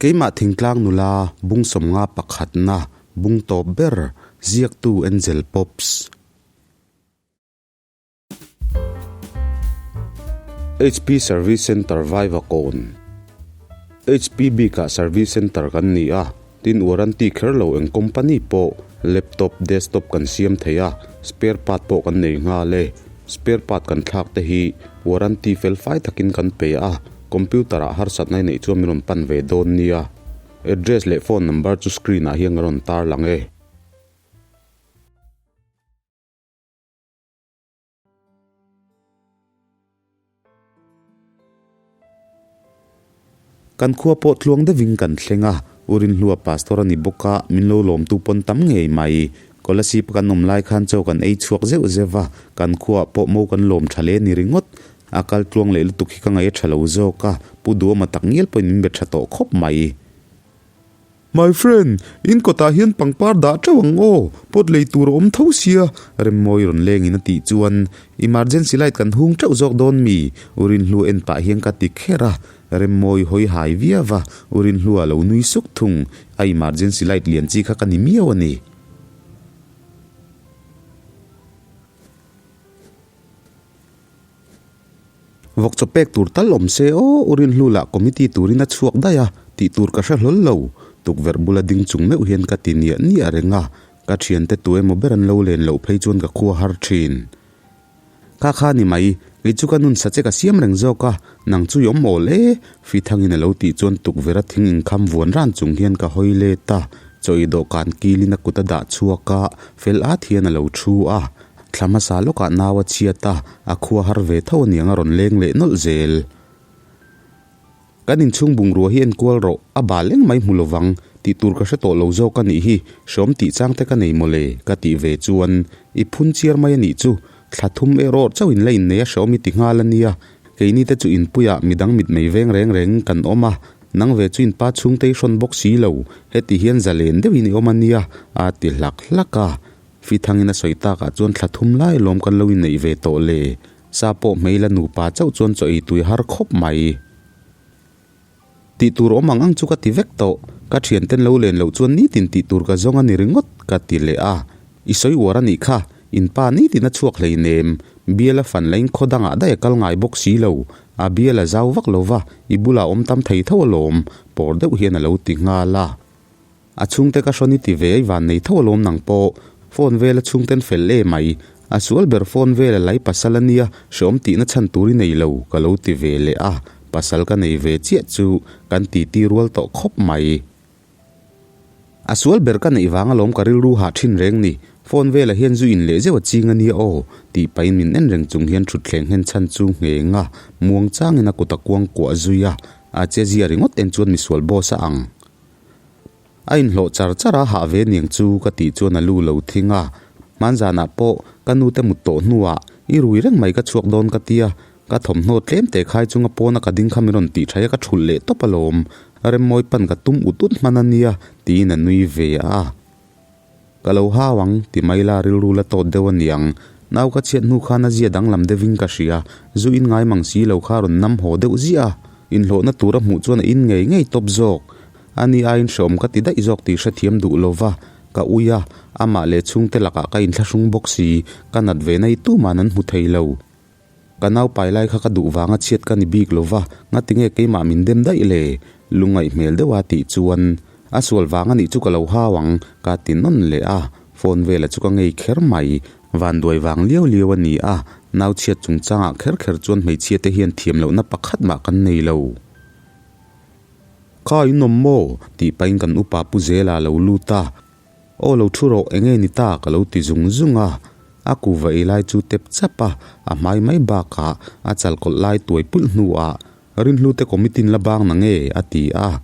Keimah thingtlang nula bung 50 pakhatna bung tawp ber ziaktu Angel Pops. HP Service Centre Vaivakawn HP bikah Service Centre kan ni a, tin warranty kher lo eng company pawh laptop, desktop kan siam thei a, spare part pawh kan nei nghal e. Spare part kan thlak te hi warranty fel fai takin kan pe a, computer ah harsatna i neih chuan min rawn pan ve dawn nia. Address leh phone number chu screen ah hian ka rawn tarlang e. Kan khua pawh tluang deuhin kan thleng a, U Rinhlua pastor a ni bawk a, min lo lawmtu pawn tam ngei mai. Kolasib kan awm lai khan chaw kan ei chhuak zeuh zeuh a, kan khuaah pawh mo kan lawm tha hle ni ringawt. A kal tluang leh lutuk hi ka ngaih a tha lo zawk a, Pu Duama tak ngial pawhin min be tha tawh khawp mai. My friend, in kawtah hian pangpar dah teuh ang aw, pot lei tur a awm tho sia, Remmawi rawn lengin a tih chuan emergency light kan hung teuh zawk dawn mi? U Rinhlu en pah hian ka ti kher a, Remmawi hawi hai viau va, U Rinhlu a lo nui suk thung, a emergency light lian chi kha ka ni miau a ni. Vawk chaw pek tur tal awm se aw, U Rinhlu lah committee turin a chhuak daih a, tih tur ka hre hlawl lo. Tukverh bula ding chung meuh hian ka ti niah niah reng a, ka thiante tu emaw ber an lo len loh phei chuan ka khua har thin. Kha kha ni mai, kei chu ka nun sa che ka siam reng zawk a, nang chu i awm awl e, Fithangin a lo tih chuan tukverh a thing inkham vuan ran chung hian ka hawi let a, chaw i dawhkan kilin a kut a dah chhuak a, fel at hian a lo thu a. Thla hmasa lawkah nau a chhiat a, a khua har ve tho aniang a rawn leng leh nawlh zel. Kan inchhung bungrua hi enkual rawh, a bal eng mai hmu lovang, tih tur ka hre tawh lo zawk a nih hi, hreawm tih chang te ka nei mawle, ka tih ve chuan i phun chiar mai a nih chu, thla thum erawh chauh in la innei a hreawm i ti nghal a nia, keini te chu inpuiah midang mitmei veng reng reng kan awm a, nang ve chu inpa chhungte i hrawn bawk si lo, heti hian zalen deuhin i awm a nia, a ti hlak hlak a. Fithangin a sawi takah chuan thla thum lai lawm kan lo inneih ve tawh le. Sa pawh hmeila nupa chauh chuan chaw ei tui har khawp mai. Tih tur awm ang ang chu ka ti vek tawh. Ka thianten lo len loh chuan nitin tih tur ka zawng a ni ringawt ka ti leh a. I sawi uar a nih kha, in pa nitin a chhuak hleinem. Bial a fan lain khaw dangah daih a kal ngai bawk si lo. A bial a zau vak lo va, i bulah awm tam thei tho alawm, pawr deuh hian a lo ti nghal a. A chhungte ka hrawn i ti ve i van nei tho alawm nang pawh. Phone vel a chhungten fel e mai. A sual ber phone vel a lai pasal a nia, hreawm tihna chhan tur i nei lo, ka lo ti ve leh a. Pasal ka nei ve chiah chu kan titi rual tawh khawp mai. A sual ber ka neih vang alawm ka rilru hah thin reng ni. Phone velah hian zu in leh zeuh a ching a nia aw, tih pahin min en reng chung hian thutthleng hen chhan chu ngheng a, muang changin a kut a kuang kuah zui a, a che zia ringawt en chuan misual boss a ang. A inhlawh char char a, hah ve niang chu ka tih chuan a lu lo thing a. Hmanzanah pawh ka nute mut tawh hnuah i rui reng mai ka chhuak dawn ka tia, ka thawmhnaw tlem teh khai chunga pawna ka ding kha min rawn tih thaih a ka thulh leh tawp alawm, Remmawi pan ka tum ut ut hman a nia tiin a nui ve a. Ka lo hau ang ti mai la rilru la tawt deuh a niang, nau ka chhiat hnu khan a zia danglam deuhin ka hria, zu in ngai mang si lo kha rawn nam haw deuh ziah a, inhlawhna tura hmuh chuan a in ngei ngei tawp zawk. A ni aiin hreawm ka ti daih zawk tih hrethiam duh lo va, ka ui a, amah leh chhungte lakah ka inthlahrung bawk si, ka nat ve na i tuman an hmu thei lo. Ka nau pai lai kha ka duh vanga chhiat ka ni bik lo va, ngatinge keimah min dem daih le? Lungngaih hmel deuha tih chuan, A sual vang a nih chu ka lo hau ang, ka ti nawn leh a, phone vela chu ka ngei kher mai. Vanduai vang liau liau a ni a, nau chhiat chungchangah kher kher chuan hmeichhia te hian thiam lohna pakhat mah kan nei lo. Kha in awm maw? tih pahin kan upa Pu Zela a lo lut a. Aw lo thu rawh, enge ni ta? ka lo ti zung zung a. A kuva ei lai chu tep chap a, a hmai mai bakah a chal kawlh lai tuai pulh hnuah Rinhlute committee in la bang na nge? a ti a.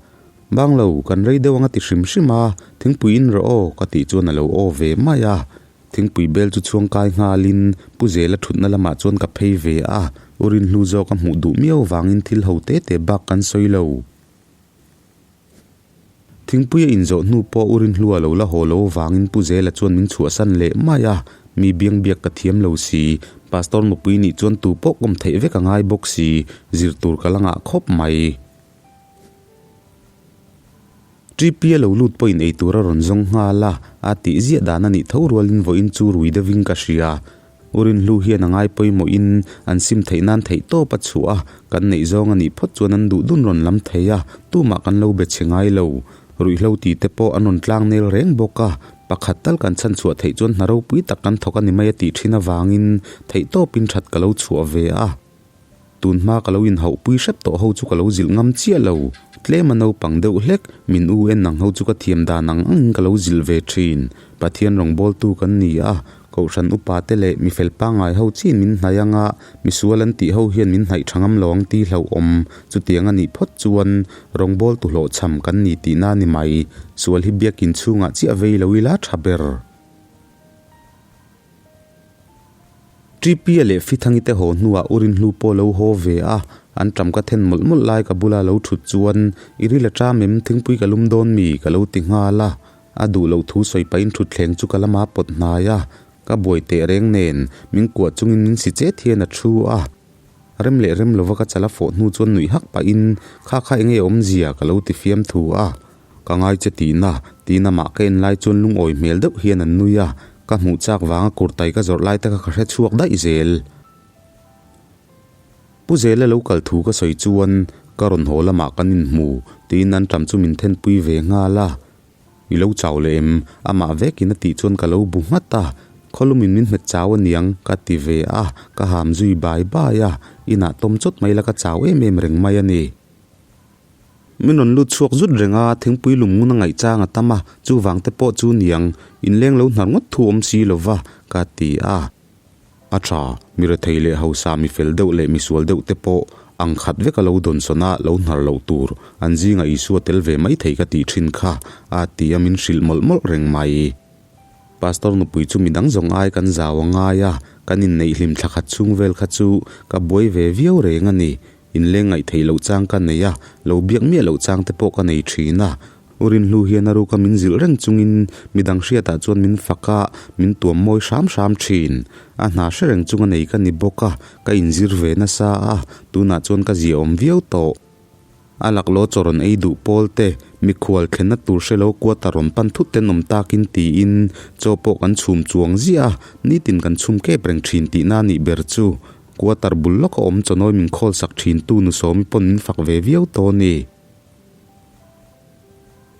Bang lo, kan rei deuh ang a ti hrim hrim a, thingpui in rawh aw ka tih chuan a lo aw ve mai a. Thingpui bel chu chhuangkai nghalin Pu Zela thutna lamah chuan ka phei ve a, U Rinhlu zawk a hmuh duh miau vangin thil ho te te bak kan sawi lo. Thingpui a inzawh hnu pawh U Rinhlu a lo la haw lo vangin Pu Zela chuan min chhuahsan leh mai a, mi biang biak ka thiam lo si, Pastor nupui nih chuan tu pawh kawm theih vek a ngai bawk si, zir tur ka la ngah khawp mai. TP a lo lut pawhin eitur a rawn zawng nghal a, a tih ziah dan a nih tho rualin vawiin chu rui deuhin ka hria. U Rinhlu hian a ngai pawimawhin an sim theih nan theih tawp a chhuah a, kan neih zawng a nih phawt chuan an duh dun rawn lam thei a, tumah kan lo be chhe ngai lo. Ruihhlo ti te pawh an rawn tlang nel reng bawk a, pakhat tal kan chhan chhuah theih chuan hna ropui tak kan thawk a ni mai a tih thin avangin theih tawpin that ka lo chhuah ve a. Tun hma ka lo inhauhpui hrep tawh ho chu ka lo zilh ngam chiah lo. Tlem a naupang deuh hlek, min u en ang ho chu ka thiam dan ang angin ka lo zilh ve thin. Pathian rawngbawltu kan ni a, Kohhran upa te leh mi fel pangngai ho chiin min hnaih anga misual an tih ho hian min hnaih tha ngam lo ang tih hlauhawm. Chutiang a nih phawt chuan rawngbawltu hlawhchham kan ni tihna a ni mai. Sual hi biakin chhungah chiah vei lo ila tha ber. TP-a leh Fithangi te haw hnuah U Rinhlu pawh lo haw ve a, an ṭam ka then mawlh mawlh lai ka bula lo ṭhut chuan, I ril a ṭam em, thingpui ka lum dawn mi? ka lo ti nghal a. A duh loh thu sawi pahin ṭhutthleng chu ka lama pawt hnai a, ka buai teh reng nen min kuah chungin min si chet hian a ṭhu a. Rem leh rem lova ka chal a fawh hnu chuan nuih hak pahin, Kha kha enge awmzia? ka lo ti fiam thu a. Ka ngai che tihna, tiin amah ka en lai chuan lungawi hmel deuh hian an nui a, ka hmuh chak vanga kurtai ka zawrh lai te kha ka hre chhuak daih zel. Pu Zela lo kal thu ka sawi chuan ka rawn haw lamah kan inhmu, tiin an ṭam chu min thenpui ve nghal a. I lo chau leh em? Amah vekin a tih chuan ka lo bu nghat a, khawlumin min hmet chau aniang ka ti ve a, ka ham zui bai bai a, inah tawm chawt mai la ka chau em em reng mai a ni. Min rawn lut chhuak zut reng a, thingpui lum ngun a ngaih chang a tam a, chuvang te pawh chu niang, inleng lo hnar ngawt thu awm si lo va, ka ti a. A tha, mi rethei leh hausa mi fel deuh leh mi sual deuh te pawh ang khat vek a lo dawnsawn a, lo hnar loh tur, an zinga Isua tel ve mai thei ka tih thin kha, a ti a min hrilh mawlh mawlh reng mai. Pastor nupui chu midang zawng ai kan zau a ngai a, kan inneih hlim thla khat chhung vel kha chu ka buai ve viau reng a ni. Inleng ngaih theih loh chang ka nei a, lo biak miah loh chang te pawh ka nei thin a. U Rinhlu hian a ruka min zilh reng chungin midang hriatah chuan min fak a, min tuam mawi hram hram thin. A hna hre reng chunga nei ka ni bawk a, ka inzir ve nasa a, tunah chuan ka ziaawm viau tawh. A laklawh chaw rawn ei duh pawl te, mikhual thlenna tur hre lo quarter rawn pan thut ten awm takin tiin chaw pawh kan chhum chuang ziah a, nitin kan chhum kep reng thin tihna a nih ber chu. Quarter bul lawka awm chawnawi min khawl sak thin tu nu Sawmi pawn min fak ve viau tawh a ni.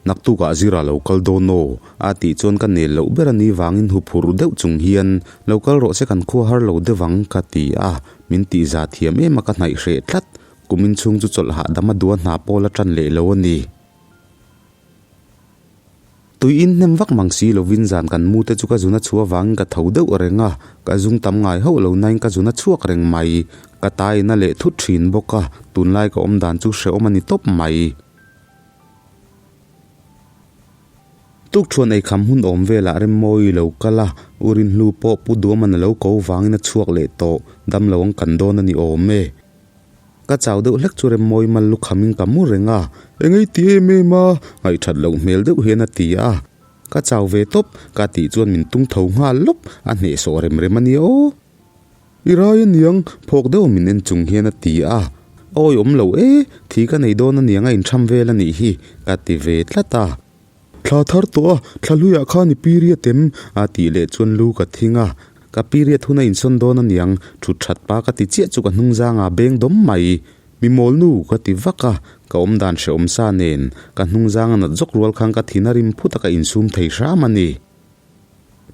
Naktukah zira lo kal dawn aw, a tih chuan ka nel loh ber a ni vangin huphurh deuh chung hian lo kal rawh se kan khua har lo deuh ang ka ti a, min tih za thiam em a ka hnaih hreh tlat. Kumin chhung chu chawlh hahdam a duh a hna pawl a tan leh lo a ni. Tui in hnem vak mang si lovin zan kan mu te chu ka zun a chhuah avangin ka tho deuh reng a, ka zung tam ngai hauh lo nain ka zun a chhuak reng mai. Ka tai in a leh thut thin bawk a, tunlai ka awm dan chu hrehawm a ni tawp mai. Tukṭhuan eikham hun awm velah Remmawi lo kal a, U Rinhlu pawh Pu Duaman a lo ko vangin a chhuak leh tawh, damlo ang kan dawn a ni awm e. Ka chau deuh hlek chu Remmawi mal lu khamin ka mu reng a, Engei ti em em a? Ngaihṭhat loh hmel deuh hian a ti a. Ka chau ve tawp, ka tih chuan min tung tho nghal lawp, a hnehsawh rem rem a nia aw. I rai aniang, phawk deuh min en chung hian a ti a. Awi awm lo e, thi ka nei dawn aniang a inṭham vel a nih hi, ka ti ve tlat a. Thla thar tawh a, thla hluiah khan i period em? a tih leh chuan lu ka thing a. Ka period hun a insawn dawn aniang, thut that pa ka ti chiah chu ka hnung zangah a beng dawm mai. Mi mawl nu ka ti vak a, ka awmdan hrehawm sa nen, ka hnung zanga nat zawk rual khan ka thin a rim phut a ka insum thei hram a ni.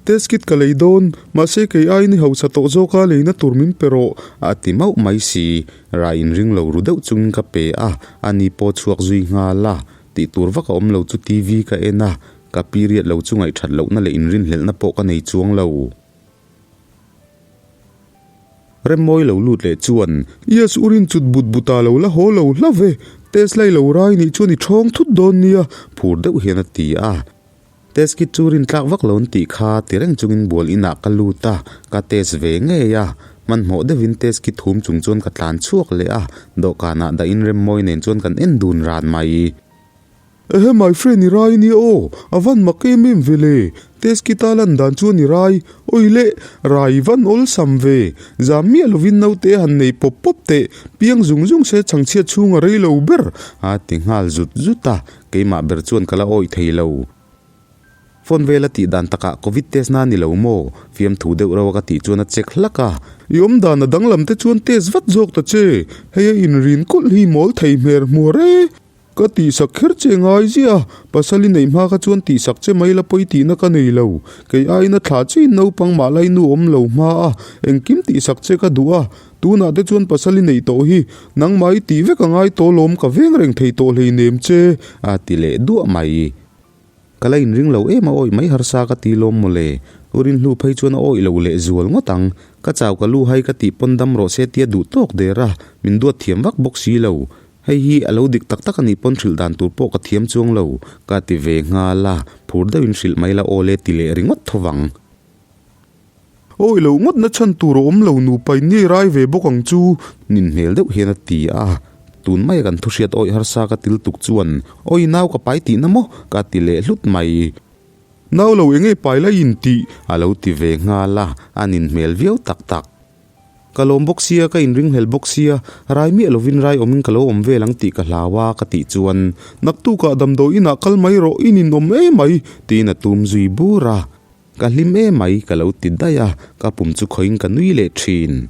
Test kit ka lei dawn, mahse kei aiin i hausa tawh zawk a, leina tur min pe rawh, a ti mauh mai si. Rai inring lo ru deuh chungin ka pe a, ani pawh chhuak zui nghal a. Tih tur vak a awm lo chu TV ka en a, ka period lo chu ngaihthat lohna leh inrinhlelhna pawh ka nei chuang lo. Remmawi lo lut leh chuan, Yes, u rin chut but but a lo la haw lo hla ve, test lai lo rai nih chuan i ṭhawng thut dawn nia, phur deuh hian a ti a. Test kit chu rin tlak vak lo an tih kha ti reng chungin bual inah ka lut a, ka test ve ngei a. Hmanhmawh deuhin test kit hum chung chuan ka tlan chhuak leh a, dawhkanah dah in Remmawi nen chuan kan en dun ran mai. Ehe my friend i rai nia aw, a van mak em em ve le. Test kit a lan dan chu a ni rai. Awi leh, rai van awlsam ve. Zam miah lovin naute han nei pawp pawp teh, piang zung zung se chhangchhiat chhung a rei lo ber, a ti nghal zut zut a, keimah ber chuan ka la awih thei lo. Phone vela tih dan takah Covid test na ni lo maw? Fiamthu deuh reuh a ka tih chuan a check hlak a. I awm dan a danglam te chuan test vat zawk ta che, hei a inrin kulh hi mawl thei hmer hmuar e. Ka tihsak kher che ngai ziah a, pasal i neih hma kha chuan tihsak che mai la pawi tihna ka nei lo. Kei aiin a thlah chiin naupang mah lai nu awm lo hma a, engkim tihsak che ka duh a, tunah te chuan pasal i neih tawh hi nangmah i tih vek a ngai tawh lawm ka veng reng thei tawh hleinem che a ti leh duah mai. Ka la inring lo em a awih mai harsa ka ti lawm mawle. U Rinhlu phei chuan a awih lo leh zual ngawt ang. Ka chau ka lu hai ka tih pawn dam rawh se tia duh tawk der a, min duat thiam vak bawk si lo. Hei hi a lo dik tak tak a nih pawn hrilh dan tur pawh ka thiam chuang lo. Ka ti ve nghal a, phur deuhin hrilh mai la aw le ti leh ringawt tho vang. Awi lo ngawt na chhan tur a awm lo nupa in ngei rai ve bawk ang chu. Nin hmel deuh hian a ti a, tun maia kan thu hriat awi harsa ka til tuk chuan awi nau ka pai tihna maw ka ti leh hlut mai. Nau lo enge pai lai in tih a lo ti ve nghal a, a nin hmel viau tak tak. Ka lawm bawk sia, ka inringhlel bawk sia, rai miah lovin rai awmin ka lo awm vel ang tih ka hlau a ka tih chuan, Naktukah damdawi inah kal mai rawh, i ninawm emai, tiin a tum zui bur a. Ka hlim emai ka lo ti daih a, ka pum chu khawiin ka nui leh thin.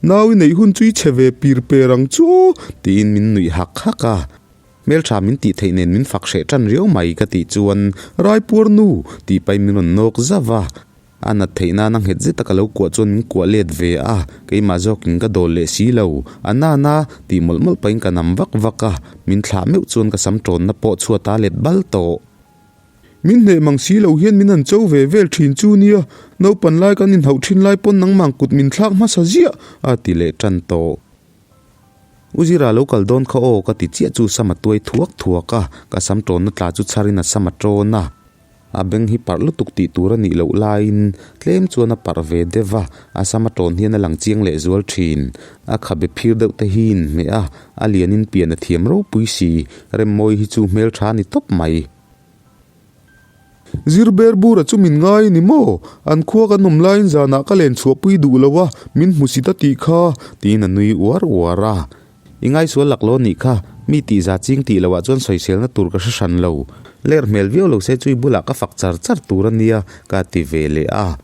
Nau i neih hun chu i chhe ve pir per ang chu aw, tiin min nuih hak hak a. Hmeltha min tih theih nen min fak hreh tan riau mai ka tih chuan, Raipuar nu, tih pahin min rawn nawk zauh a. A nat theih nana nghet zeta ka lo kuah chuan min kuah let ve a, keimah zawkin ka dawl leh si lo. A nana, tih mawlh mawlh pahin ka nam vak vak a, min thlah meuh chuan ka sam tawnna pawh chhuat a let bal tawh. Min hneh mang si lo hian min han cho ve vel thin chu nia, naupan lai kan inhauh thin lai pawn nangmang kut min thlak hmasa ziah, a ti leh tan tawh. U Zira lo kal dawn kha aw ka ti chiah chu sam a tuai thuak thuak a, ka sam tawnna tla chu chharin a sam a tawn a. A beng hi parh lutuk tih tur a nih loh laiin tlem chuan a parh ve deuh va, a sam a tawn hian a lang chiang leh zual thin. A khabe phir deuh te hi inhmeh a, a lianin pian a thiam ropui si, Remmawi hi chu hmeltha a ni tawp mai. Zir ber bura chu min ngai a ni maw? An khua kan awm laiin zanah ka len chhuahpui duh lo a, min hmu si ta tih kha, tiin a nui uar uar a. I ngaisual lak lo a nih kha, mi tih za ching tih loah chuan sawiselna tur ka hre hran lo. Ler hmel viau lo se chu i bulah ka fak char char tur a nia, ka ti ve leh a.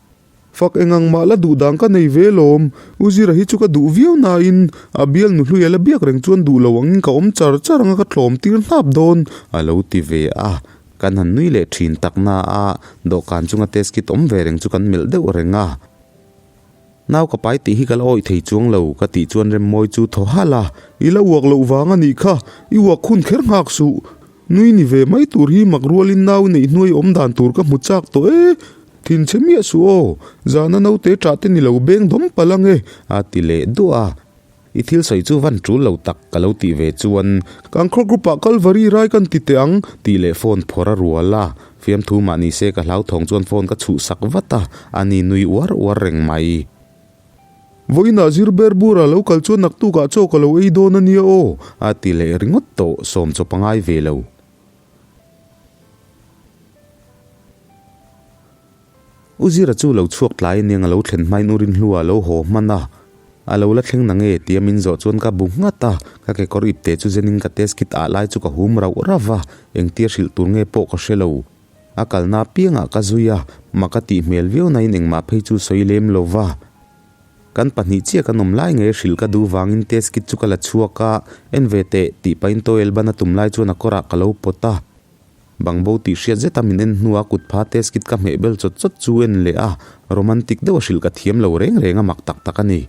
Fak engang mah la duh dan ka nei ve lawm. U Zira hi chu ka duh viau nain a bial nuhlui a la biak reng chuan duh lo angin ka awm char char anga ka tlawm tir hnap dawn a lo ti ve a. Kan han nui leh thin tak na a, dawhkan chunga test kit awm ve reng chu kan melh deuh reng a. Nau ka pai tih hi ka la awih thei chuang lo ka tih chuan Remmawi chu thaw halh a. I la uak loh vang a nih kha, i uak hun kher nghak suh. Nui ni ve mai tur hi mak rualin nau neih hnuai awm dan tur ka hmu chak tawh e. Thinchhe miah suh aw, zana naute ṭah te ni lo beng dawm palh ang e, a ti leh duah a. I thil sawi chu van ṭul lo tak ka lo tih ve chuan, Kan khaw group ah Kalvari rai kan ti teh ang, tih leh phone phawrh a rual a. Fiamthu mah ni se ka hlauthawng chuan phone ka chhuh sak vat a, a ni nui uar uar reng mai. Vawiinah zir ber bura lo kal chuan naktukah chaw ka lo ei dawn a nia aw, a ti leh ringawt tawh, sawm chawp a ngai ve lo. U Zira chu lo chhuak tlai aniang a lo thlen hmain U Rinhlua a lo haw hman a, a lo la thleng na nge tia min zawh chuan ka bu nghat a, ka kekawr ipte chu zenin ka test kit ah lai chu ka hum rauh rauh va, engtia hrilh tur nge pawh ka hre lo. A kalna apiangah ka zui a, mak a tih hmel viau nain engmah phei chu sawi lem lo va. Kan pahnih chiah kan awm lai ngei hrilh ka duh vangin test kit chu ka la chhuak a, en ve teh tih pahin towel ban a tum lai chuan a kawrah ka lo pawt a. Bangbo tih hriat zeta min en hnua kut pha test kit ka hmeh bel chawt chawt chu en leh a, romantic deuh a hrilh ka thiam lo reng reng a mak tak tak a ni.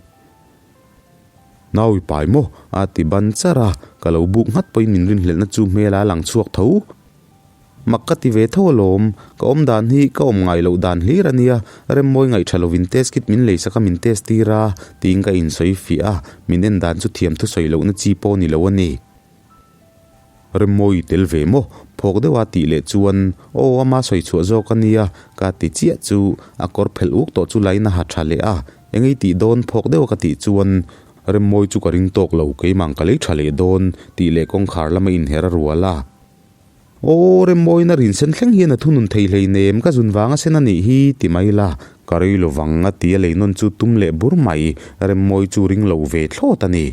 Nau i pai maw? a ti ban char a, ka lo buk nghat pawhin min rinhlelhna chu hmel a lang chhuak tho. Mak ka ti ve tho alawm, ka awm dan hi ka awm ngai loh dan hlir a nia, Remmawi ngaihṭha lovin test kit min lei sak a min test tir a, tiin ka insawi fiah a, min en dan chu thiam thusawi lohna chi pawh ni lo a ni. Remmawi i tel ve maw? Phawk deuha tih leh chuan, Aw, ama sawi chhuah zawk a nia, ka ti chiah chu a kawr phelh uk tawh chu lain a ha ṭha leh a, eng ei tih dawn phawk deuha ka tih chuan, Remmawi chu ka ring tawk lo, keimah ang ka lei ṭha leh dawn, tih leh kawngkhar lama inher a rual a. Aw, Remmawina rinsen thleng hian a thunun thei hleinem, ka zun vang a sen a nih hi, ti mai la, ka rei lo vang a ti a lei nawn chu tum leh bur mai, Remmawi chu ring lo ve thlawt a ni.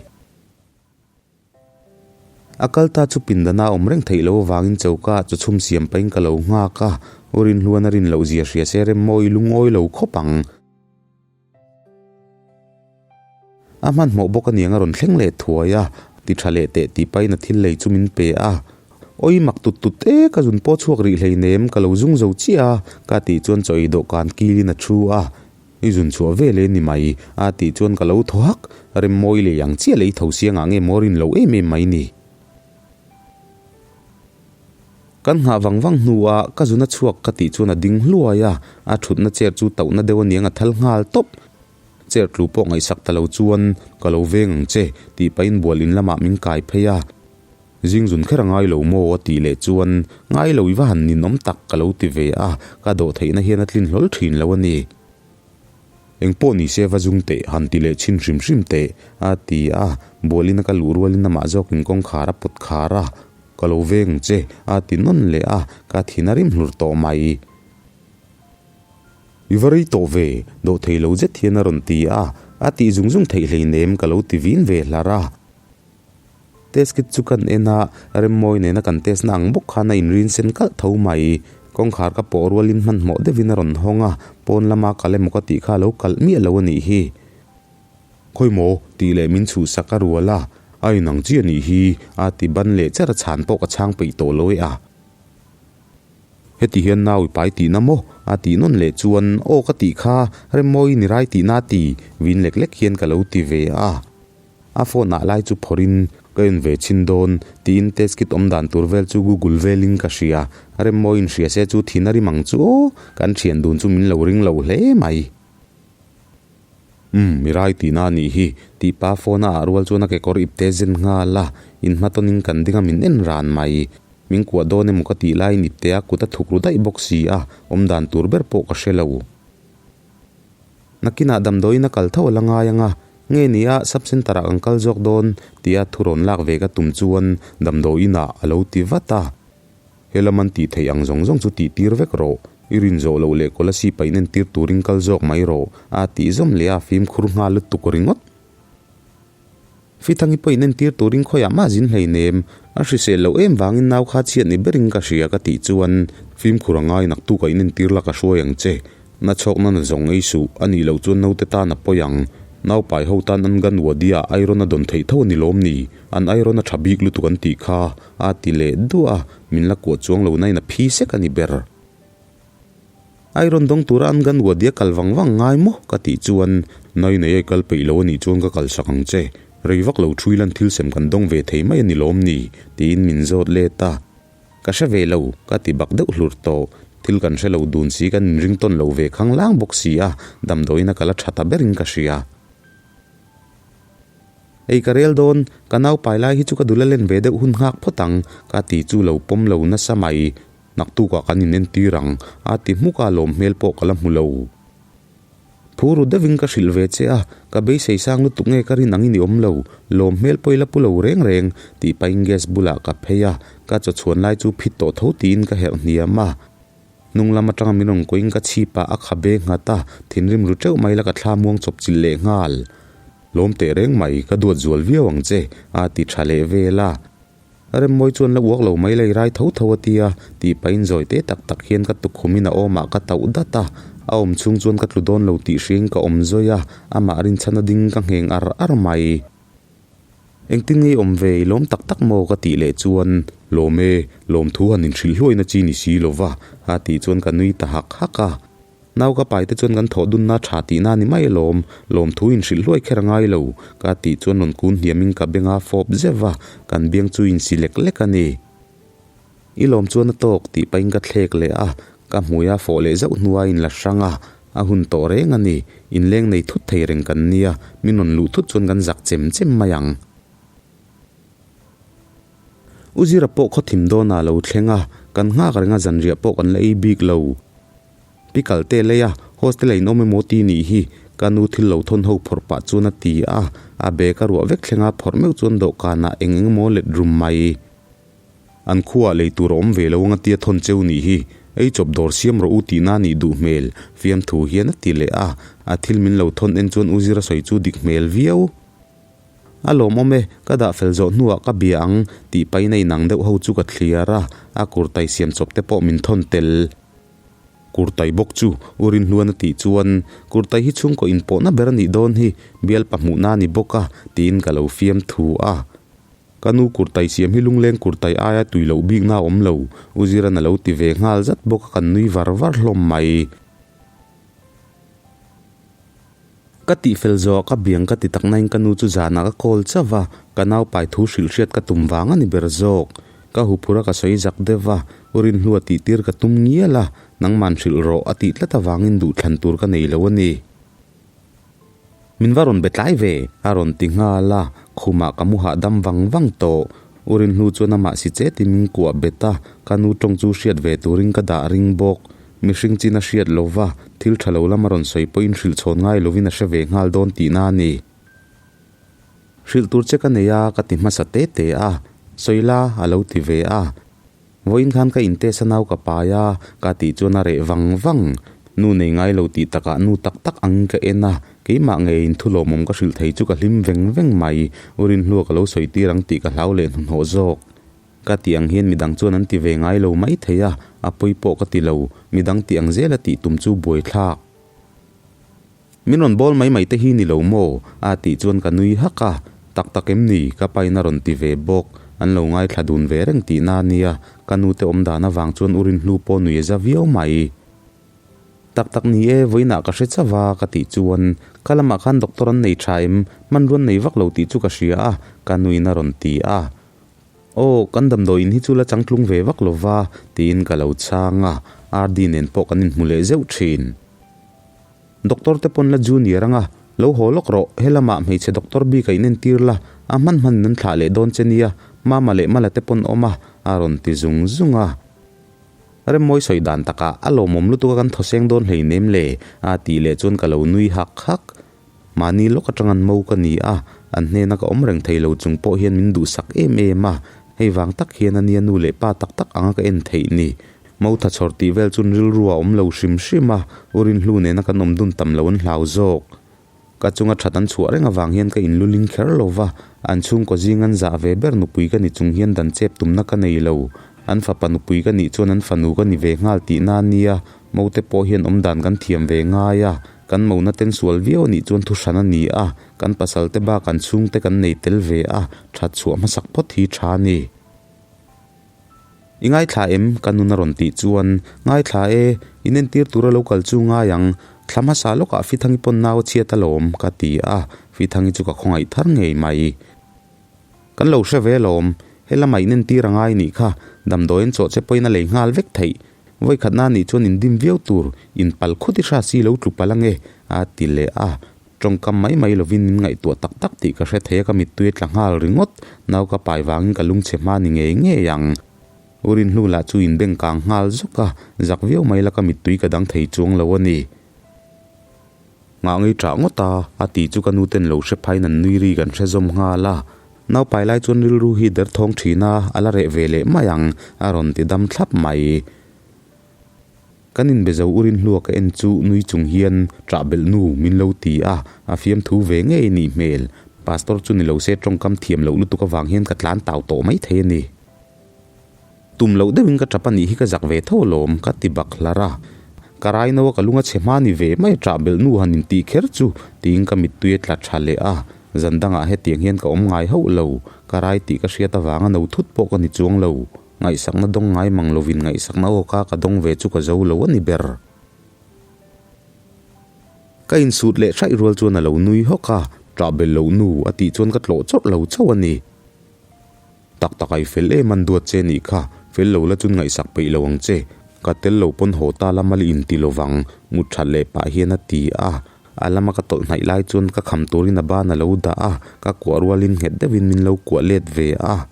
A kal ta chu pindana awm reng theih loh avangin choka ah chawchhum siam pahin ka lo nghak a, U Rinhluan a rin loh zia hria se Remmawi lungawi lo khawp ang. A hmanhmawh bawk aniang a rawn thleng leh thuai a, ti tha leh teh tih pahin a thil lei chu min pe a. Awi mak tut tut e, ka zun pawh chhuak rih hleinem, ka lo zung zo chiah a, ka tih chuan chaw ei dawhkan kilin a thu a. I zun chhuah ve leh ni mai, a tih chuan ka lo thaw hak, Remmawi lei ang chiah lei tho siangah nge maw rin lo em em mai ni. Kan nghah vang vang hnuah ka zun a chhuak ka tih chuan a ding hluai a, a thutna chair chu tauhna deuh aniang a thal nghal tawp. Chair tlu pawh ngaihsak ta lo chuan ka lo veng ang che tih pahin bual in lamah min kai phei a. Zing zun kher a ngai lo maw a tih leh chuan ngai lo i va han ninawm tak ka lo ti ve a, ka dawh theihna hian a tlin hlawl thin lo a ni. Eng pawh ni se va zung teh, han ti leh chhin hrim hrim teh, a ti a. Bualin a ka luh rualin amah zawkin kawngkhar a pawt khar a, Ka lo veng che, a ti nawn leh a, ka thin a rim hlur tawh mai. I va rei tawh ve, dawh thei lo zet hian a rawn ti a, a tih zung zung theih hleinem ka lo ti vin ve hlar a. Test kit chu kan en a, Remmawi nena kan test na ang bawk khan a inrin sen kalh tho mai. Kawngkhar ka pawh rualin hmanhmawh deuhin a rawn hawng a, pawn lama kal emaw ka tih kha a lo kalh miah lo a nih hi. Khawi maw? tih leh min chhuhsak a rual a, a inang chiah nih hi a ti ban leh cher a chhan pawh ka chhang peih tawh lo e a. Heti hian nau i pai tihna maw? a tih nawn leh chuan aw ka tih kha Remmawi ni rai tihna a ti vin lek lek hian ka lo ti ve a. A phone ah lai chu phawrhin ka en ve chhin dawn tiin test kit awm dan tur vel chu google velin ka hria. Remmawiin hria se chu thin a rim ang chu aw, kan thian dun chu min lo ring lo hle mai. Umm, mi rai tihna a nih hi, tih pa phone a ah rual chuan a kekawr ipte zen nghal a, in hmatawnin kan ding a min en ran mai. Min kuah dawn emaw ka tih laiin ipte a kut a thuk ru daih bawk si a, awm dan tur ber pawh ka hre lo. Nakinah damdawiin a kal tho a la ngai ang a, nge ni a sub centre ah kan kal zawk dawn tia thu rawn lak ve ka tum chuan damdawiin ah a lo ti vat a. He lam an tih theih ang zawng zawng chu tih tir vek rawh, i rin zawh loh leh kawlasi paih nen tir turin kal zawk mai rawh a tih zawm leh a fimkhur nghal lutuk ringawt. Fithangi pawh in entir turin khawiah mah zin hleinem, a hrisel loh em vangin nau kha chhiat ni berin ka hria ka tih chuan fimkhur a ngai naktuk a in entir la ka hruai ang che, na chhawkna na zawng ei suh, a nih loh chuan naute tan a pawi ang, naupai ho tan an gan wadi ah iron a dawn theih tho a ni lawm ni, an iron a tha bik lutuk an tih kha a ti leh duah a, min la kuah chuang lo nain a phi sek a ni ber. Iron dawng tura an gan wadi a kal vang vang ngai maw? ka tih chuan, Nai nei ai kal peih lo a nih chuan ka kalsak ang che. Rei vak lo thui lan thil sem kan dawng ve thei mai a ni lawm ni? tiin min zawt let a. Ka hre ve lo, ka ti bak deuh hlur tawh. Thil kan hre lo dun si kan inring tawn lo ve khang lang bawk si a, damdawiin a kal a tha ta berin ka hria. Ei ka rel dawn, ka naupai lai hi chu ka dul a len ve deuh hun nghak phawt ang, ka ti chu lo pawm lo nasa mai. Naktukah kan inentir ang, a ti hmuk a, lawm hmel pawh ka la hmu lo. Phu ru deuhin ka hrilh ve che a, ka beisei sang lutuk nge ka rin angin i awm lo, lawm hmel pawh i la pu lo reng reng, tih pahin gas bulah ka phei a, ka chaw chhuan lai chu phit tawh tho tiin ka herh hniam a. Hnung lam atanga min rawn kuahin ka chhipah a khabe nghat a, thinrim ru teuh mai la ka thla muang chawp chilh leh nghal. Lawm teh reng mai, ka duat zual viau ang che, a ti tha leh vel a. Remmawi chuan la uak lo mai lei rai tho tho a ti a, tih pahin zawi te tak tak hian ka tukhumin a awmah ka tauh dat a, a awm chhung chuan ka tlu dawn lo tih hriain ka awm zawi a, amah rinchhan a ding ka ngheng ar ar mai. Engtin nge i awm ve, i lawm tak tak maw ka tih leh chuan, Lawm e, lawmthu han inhrilh hluaina chi ni si lova a tih chuan ka nui ta hak hak a. Nau ka pai te chuan kan thawh dunna tha tihna a ni mai alawm, lawmthu inhrilh hluai kher a ngai lo, ka tih chuan rawn kun hniamin ka benga fawp zeuh a, kan biang chu insi lek lek a ni. I lawm chuan a tawk tih pahin ka thlek leh a, ka hmui a fawh leh zauh hnua inla hrang a, a hun tawh reng a ni, inleng nei thut thei reng kan nia, min rawn luh thut chuan kan zak chem chem mai ang. U Zira pawh khaw thim dawnah a lo thleng a, kan nghak reng a zanriah pawh kan la ei bik lo. Pi kal teh lei a, hostel a in awm emaw ti nih hi, ka nu thil lo thawn ho phawrh pah chuan a ti a, a bag a ruah vek thleng a phawrh meuh chuan dawhkanah eng eng emaw let rum mai. An khuaah lei tur a awm ve lo anga tia thawn cheu nih hi. Ei chawp dawr siam rawh u tihna a nih duh hmel, fiamthu hian a ti leh a. A thil min lo thawn en chuan U Zira sawi chu dik hmel viau. A lawmawm e, ka dah fel zawh hnuah ka bia ang tih pahin a inang deuh ho chu ka thliar a, a kurtai siam chawp te pawh min thawn tel. Kurtai bawk chu U Rinhluan a tih chuan, Kurtai hi chhungkaw inpawhna ber a nih dawn hi, bialpa hmuhna a ni bawk a, tiin ka lo fiamthu a. Ka nu kurtai siam hi lungleng kurtai aia tui loh bikna a awm lo, U Ziran a lo ti ve nghal zat bawk a, kan nui var var hlawm mai. Ka tihfel zawh ka biang ka ti tak nain ka nu chu zanah ka call chauh va, ka naupai thu hrilh hriat ka tum vang a ni ber zawk. Ka huphur a ka sawi zak deuh va, U Rinhlua tihtir ka tum ngial a, nangman hrilh rawh a tih tlat avangin duhthlan tur ka nei lo a ni. Min va rawn be tlai ve, a rawn ti nghal a, khumah ka mu hahdam vang vang tawh. U Rinhlu chuan amah si chetin min kuah bet a, ka nu tawng chu hriat ve turin ka dah ring bawk. Mihring chin a hriat lo va, thil tha lo lam a rawn sawi pawhin hrilh chhawn ngai lovin a hre ve nghal dawn tihna a ni. Hrilh tur che ka nei a, ka ti hmasa te te a, sawi la, a lo ti ve a. Vawiin khan ka intest a nau ka pai a, ka tih chuan a reh vang vang. Nu nei ngai lo tih takah nu tak tak angin ka en a, keimah ngeiin thu lawmawm ka hrilh thei chu ka hlim veng veng mai. U Rinhlua ka lo sawi tir ang tih ka hlau leh hnuhnawh zawk. Ka tih ang hian midang chuan an ti ve ngai lo mai thei a, a pawi pawh ka ti lo, midang tih ang zela tih tum chu buaithlak. Min rawn bawl mai mai te hi ni lo maw? A tih chuan ka nui hak a, tak tak em ni? Ka pain a rawn ti ve bawk, an lo ngaithla dun ve reng tihna a nia, ka nute awm dan avang chuan u Rinhlu pawh nui a za viau mai. Tak tak ni e, vawiinah ka hre chauh a, ka tih chuan, Ka lamah khan doctor an nei tha em? Hmanruan nei vak lo tih chu ka hria a, ka nuin a rawn ti a. Aw, kan damdawi in hi chu la changtlung ve vak lo va, tiin ka lo chhang a, RD nen pawh kan inhmu leh zeuh thin. Doctor te pawn la junior anga, lo haw lawk rawh, he lamah hmeichhe doctor bik a inentir la, a hman hman in an thlah leh dawn che nia, Mama leh Mala te pawn awm a, a rawn ti zung zung a. Remmawi sawi dan takah, a lawmawm lutuk a kan thawseng dawn hleinem le, a tih leh chuan ka lo nui hak hak. Mahni lawk atang an mo ka ni a, an hnena ka awm reng thei lo chung pawh hian min duhsak em em a, hei vang tak hian a nia nu leh pa tak tak anga ka en theih ni. Mo tha chhawr tih vel chuan rilru a awm lo hrim hrim a, U Rinhlu nena kan awm dun tam lo an hlau zawk. Ka chunga that an chhuah reng avang hian ka inluling kher lo va, an chhungkaw zing an zah ve ber nupui ka ni chung hian dan chep tumna ka nei lo. An fapa nupui ka nih chuan an fanu ka ni ve nghal tihna a nia, Mote pawh hian awmdan kan thiam ve ngai a, kan mona ten sual viau a nih chuan thu hran a ni a, kan pasal te bak an chhungte kan nei tel ve a, that chhuah hmasak phawt hi tha a ni. I ngaithla em? Ka nun a rawn tih chuan, Ngaithla e, in entir tura lo kal chu ngai ang, thla hmasa lawkah Fithangi pawn nau a chhiat alawm, ka ti a, Fithangi chu ka khawngaih thar ngei mai. Kan lo hre ve alawm, he lamah in entir a ngai nih kha, damdawi an chawh che pawhin a lei nghal vek theih. Vawikhatna nih chuan in dim viau tur, in pal khut i hra si lo tlu palh ange, a ti leh a. Tawngkam mai mai lovin min ngaihtuah tak tak tih ka hre thei a, ka mittui a tla nghal ringawt. Nau ka pai vangin ka lungchhe hma ni ngei ngei ang. U Rinhlu lah chu in beng kang nghal zawk a, zak viau mai la ka mittui ka dang thei chuang lo a ni. Nghah ngei ṭah ngawt a, a tih chu ka nu ten lo hre phaiin an nui ri kan hre zawm nghal a. Naupai lai chuan rilru hi derthawng ṭhin a, a la reh ve leh mai ang, a rawn ti dam thlap mai. Kan inbe zo urin hlua ka en chu nui chung hian ṭah belh nu min lo ti a, a fiamthu ve ngei nih hmel. Pastor chu ni lo se ṭawngkam thiam loh lutuk avang hian ka tlan tau tawh mai thei a ni. Tum loh deuhin ka tap a nih hi ka zak ve tho alawm, ka ti bak hlar a. Ka raino a ka lung a chhe hma ni ve mai ṭah belh nu han intih kher chu, tiin ka mittui a tla ṭha leh a. Zan dangah hetiang hian ka awm ngai hauh lo, ka rai tih ka hriat avanga no thut pawh ka ni chuang lo. Ngaihsakna dawng ngai mang lovin ngaihsakna awka ka dawng ve chu ka zo lo a ni ber. Ka insut leh hraih rual chuan a lo nui hawk a, ṭah belh loh nu a tih chuan ka tlawh chawrh lo chauh a ni. Tak tak ai fel em an duat che nih kha, fel lo la chun ngaihsak peih lo ang che, ka tel lo pawn haw ta la mal in ti lovang, mut that leh pah hian a ti a, a lama ka tawlh hnaih lai chuan ka kham turin a ban a lo dah a, ka kuah rualin nghet deuhin min lo kuah let ve a.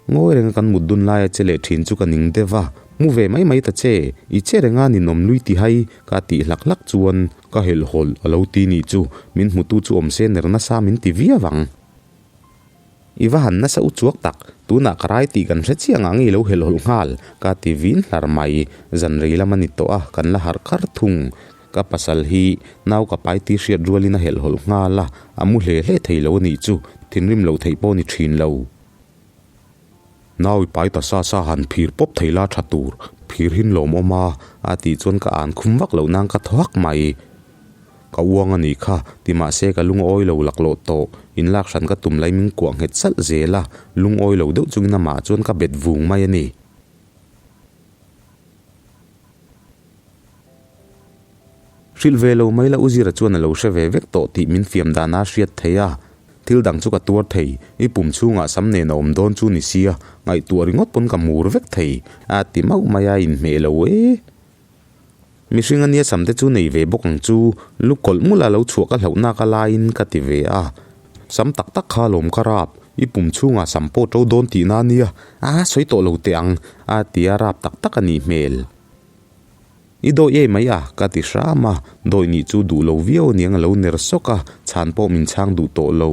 Ngawi renga kan mut dun laia che leh thin chu ka ning deuh a, mu ve mai mai ta che, i che renga ninawm lui ti hai, ka tih hlak hlak chuan ka helhhawlh a lo ti nih chu, min hmutu chu awm se ner nasa min ti viau ang. I va han nasa u chuak tak, Tunah ka rai tih kan hre chiang ang i lo helhhawlh nghal, ka ti vin hlar mai. Zan rei lam a ni tawh a, kan la harh kar thung. Ka pasal hi nau ka pai tih hriat rualin a helhhawlh nghal a, a mu hle hle thei lo a nih chu, thinrim loh theih pawh a ni thin lo. Nau i pai ta sa sa han phir pawp thei la tha tur, phir hin lawmawm a, a tih chuan ka an khum vak loh nan ka thaw hak mai. Ka uang a nih kha, ti mahse ka lungawi lo laklawh tawh, inlak hran ka tum lai min kuah nghet salh zel a, lungawi lo deuh chungin amah chuan ka bet vung mai a ni. Hrilh ve lo mai la U Zira chuan a lo hre ve vek tawh tih min fiam dana a hriat theih a, thil dang chu ka tuar thei, i pum chhungah sam nen a awm dawn chu ni sia, ngaihtuah ringawt pawn ka mur vek thei, a ti mauh mai a, inhmeh lo e. Mihring ania sam te chu nei ve bawk ang chu, lu kawlh mula lo chhuah ka hlauhnak a laiin ka ti ve a, sam tak tak kha lawm ka rap, i pum chhungah sam pawh to dawn tihna ania, a sawi tawh lo teh ang, a ti a rap tak tak a nih hmel. I dawi ei mai a, ka ti hram a, dawi nih chu duh lo viau aniang a lo ner sawk a, chhan pawh min chhang duh tawh lo.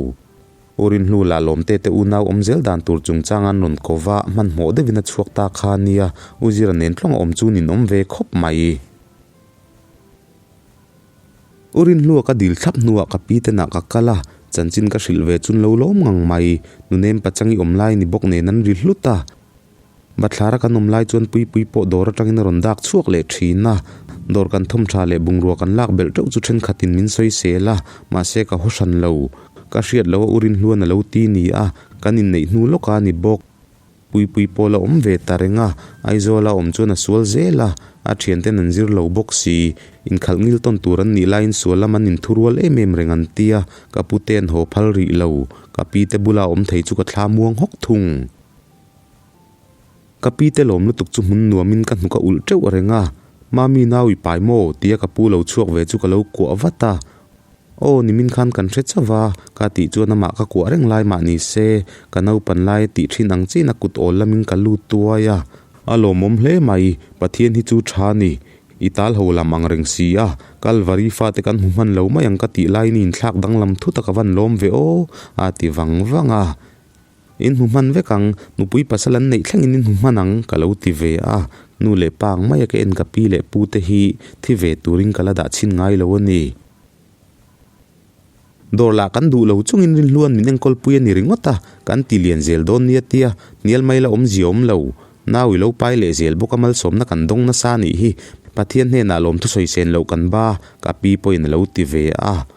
U Rinhlu lah lawmte te unau awm zel dan tur chungchang an rawn ko va, hmanhmawh deuhin a chhuak ta kha nia, U Zira nen tlawng a awm chu nin awm ve khawp mai. U Rinhlua ka dil thlap hnuah ka pi tenah ka kal a, chanchin ka hrilh ve chun lo lawm ngang mai. Nunem pachang i awm lai ni bawk nen an ri hlut a. Bathlara kan awm lai chuan Puipui pawh dawr atangin a rawn dak chhuak leh thin a, dawr kan thawm tha leh bungrua kan lak belh teuh chu thenkhatin min sawi sel a, mahse ka haw hran lo. Ka hriat loh a u Rinhluan a lo ti ni a, kan inneih hnu lawk a ni bawk. Puipui pawh la awm ve ta reng a, Aizawla awm chuan a sual zel a, a thianten an zir lo bawk si. Inkhalh ngil tawn tur an nih laiin sual lam an inthurual em em reng an ti a, ka pute an haw phal rih lo. Ka pite bula awm thei chu ka thla muang hawk thung. Ka pi te lawm lutuk chu hmun nuamin ka hnuk a ulh teuh reng a, Mami nau i pai maw? tia ka pu lo chhuak ve chu ka lo kuah vat a. Aw nimin khan kan hre chauh va, ka tih chuan amah ka kuah reng lai mah ni se, ka naupan lai a tih thin ang chiin a kut awl lamin ka lut tuai a. A lawmawm hle mai, Pathian hi chu tha ni. I tal ho lam ang reng si a, Kalvari fate kan hmu hman lo mai ang ka tih laiin i inthlak danglam thut a ka van lawm ve aw, a ti vang vang a. In hmu hman vek ang, nupui pasal an neih thlengin in hmu hman ang, ka lo ti ve a. Nu leh pa ang maia ka en ka pi leh pu te hi thi ve turin ka la dah chhin ngai lo a ni. Dawr lah kan duh lo chungin Rinhluan min enkawl pui a ni ringawt a, kan ti lian zel dawn nia tia, hnial mai la awmzia awm lo. Nau i lo pai leh zel bawk a malsawmna kan dawng nasa a nih hi, Pathian hnenah lawmthu sawi sen loh kan ba, ka pi pawhin a lo ti ve a.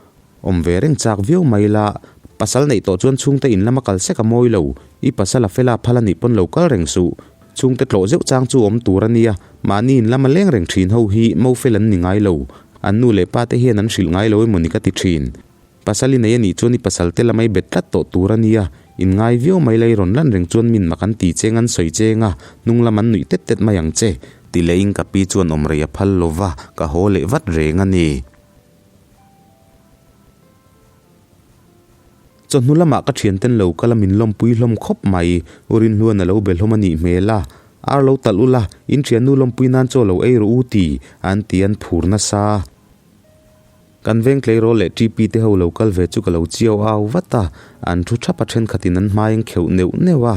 Awm ve reng chak viau mai la, pasal neih tawh chuan chhungte in lama kal sek a mawi lo, i pasal a fela phal a nih pawn lo kal reng suh. Chhungte tlawh zeuh chang chu awm tur a nia, mahni in lama leng reng thin ho hi mo fel an ni ngai lo, an nu leh pa te hian an hrilh ngai lo emawni ka ti thin. Pasal i nei a nih chuan i pasal te lama i bet tlat tawh tur a nia, in ngai viau mai la i rawn lan reng chuan min mak an ti cheng an sawi cheng a, hnung lam an nuih tet tet mai ang che. Ti leiin ka pi chuan awm rei a phal lova, ka haw leh vat reng a ni. Chawhnu lamah ka thianten lo kal a min lawmpui hlawm khawp mai. U Rinhluan a lo be hlawm a nih hmel a, Ar lo talh ula, in thiannu lawmpui nan chaw lo ei rawh u ti an ti an phur nasa. Kan veng tleirawl leh TP te ho lo kal ve chu ka lo chiau au vat a, an thu thap a thenkhatin an hmai an kheuh neuh neuh a.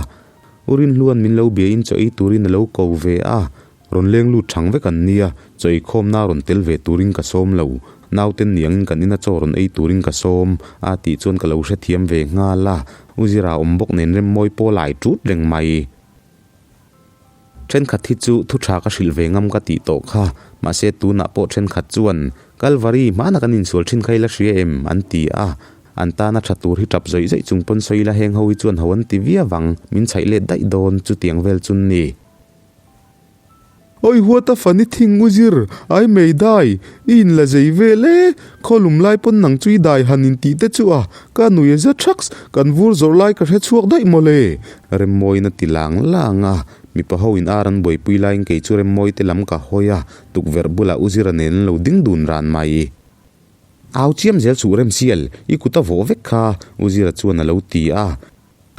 U Rinhluan min lo bia in chaw ei turin a lo ko ve a, Rawn leng lut thang vek an nia, chaw eikhawmna rawn tel ve turin ka sawm lo. Nauten niangin kan ina chaw rawn ei turin ka sawm, a tih chuan ka lo hrethiam ve nghal a. U Zira awm bawk nen Remmawi pawh lai tut reng mai. Thenkhat hi chu thu tha ka hrilh ve ngam ka tih tawh kha, mahse tunah pawh thenkhat chuan, Kalvari, hmana kan insual thin kha i la hria em? an ti a. An tana tha tur hi tap zawih zawih chung pawn sawi ila heng ho hi chuan ho an ti viau ang, min chhaih let daih dawn, chutiang vel chu ni. Oi huat a fani thing u zir, ai mei dai, i in la zei vel e, khaw lum lai pawn nang chu i dai han in tih te chu a, ka nui a za thaks, kan vur zawrh lai ka hre chhuak daih mawle. Remmawiin a ti lang lang a, mipa ho in ar an buaipui laiin kei chu Remmawi te lam ka hawi a, tukverh bulah u Zira nen an lo ding dun ran mai. Au chiam zel suh Remsial, i kut a vawh vek kha, u Zira chuan a lo ti a.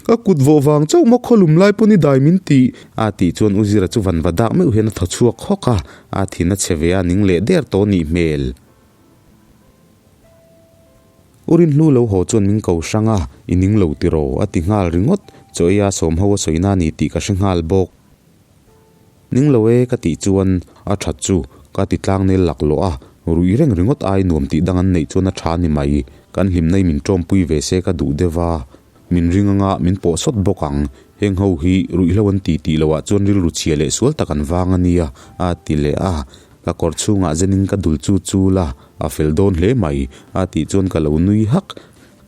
Ka kut vawh vang chauh maw khawlum lai pawn i dai min tih? A tih chuan U Zira chu van va dak meuh hian a thaw chhuak hawk a, a thin a chhe ve a ning leh der tawh nih hmel. U Rinhlu lo haw chuan min ko hrang a, I ning lo tiraw? a ti nghal ringawt. Chaw eia sawm ho a sawina a ni tih ka hre nghal bawk. Ning lo e ka tih chuan a that chu ka ti tlang nel laklawh a, ruih reng ringawt ai nuam tih dang an neih chuan a tha a ni mai. Kan hlimna i min tawmpui ve se ka duh deuh a, min ring anga min pawh sawt bawk ang. Heng ho hi ruihhlo an ti tih loh ah chuan rilru chhia leh sual tak an vang a nia a ti leh a. Ka kawr chhungah zenin ka dul chu chul a, a fel dawn hle mai a tih chuan ka lo nui hak.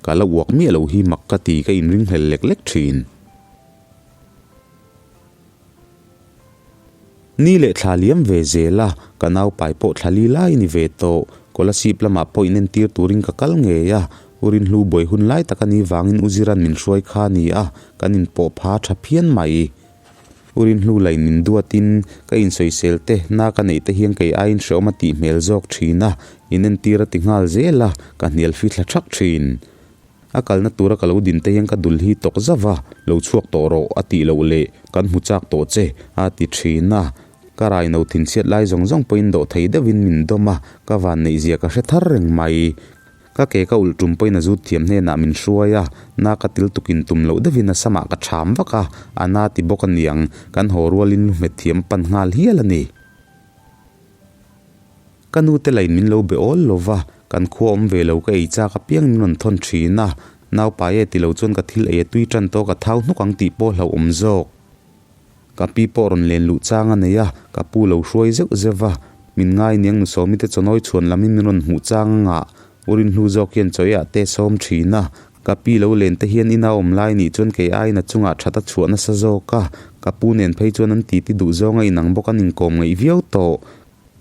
Ka la uak miah lo hi mak ka ti ka inringhlel lek lek thin. Ni leh thla liam ve zel a, ka naupai pawh thla li lai ni ve tawh. Kolasib lamah pawh inentir turin ka kal ngei a, U Rinhlu buai hun lai tak a nih vangin U Ziran min hruai kha a ni a, kan inpawh pha tha phian mai. U Rinhlu lain min duatin ka insawisel te, na ka neih te hian kei aiin hrehawm a tih hmel zawk thin a, inentir a ti nghal zel a, ka hnial fithla thak thin. A kalna tura ka lo din te hian ka dul hi tawk zauh a, lo chhuak tawh rawh a tih loh leh kan hmu chak tawh che a ti thin a. Ka raino thinchhiat lai zawng zawng pawhin dawh thei deuhin min dawm a, ka van neih zia ka hre thar reng mai. Ka ke ka ulh tum pawhin a zut thiam hnenah min hruai a, na ka til tukin tum loh deuhin a samah ka cham vak a, a na ti bawk a niang, kan haw rualin lu hmet thiam a pan nghal hial a ni. Ka nu te lain min lo be awl lo va, kan khua awm ve lo ka ei chak apiang min rawn thawn thin a, naupai e ti lo chuan ka thil ei a tui tan tawk a thau hnuk ang tih pawh hlauhawm zawk. Ka pi pawh rawn len luh chang a nei a, ka pu lo hruai zeuh zeuh va, min ngai niang nu Sawmi te chawnawi chhuan lamin min rawn hmuh chang a ngah. U Rinhlu zawk hian chaw eiah te sawm thin a, ka pi lo len te hian ina awm lai nih chuan kei aiin a chungah that a chhuah nasa zawk a, ka pu nen phei chuan an titi duh zawng a inang bawk an inkawm ngaih viau tawh.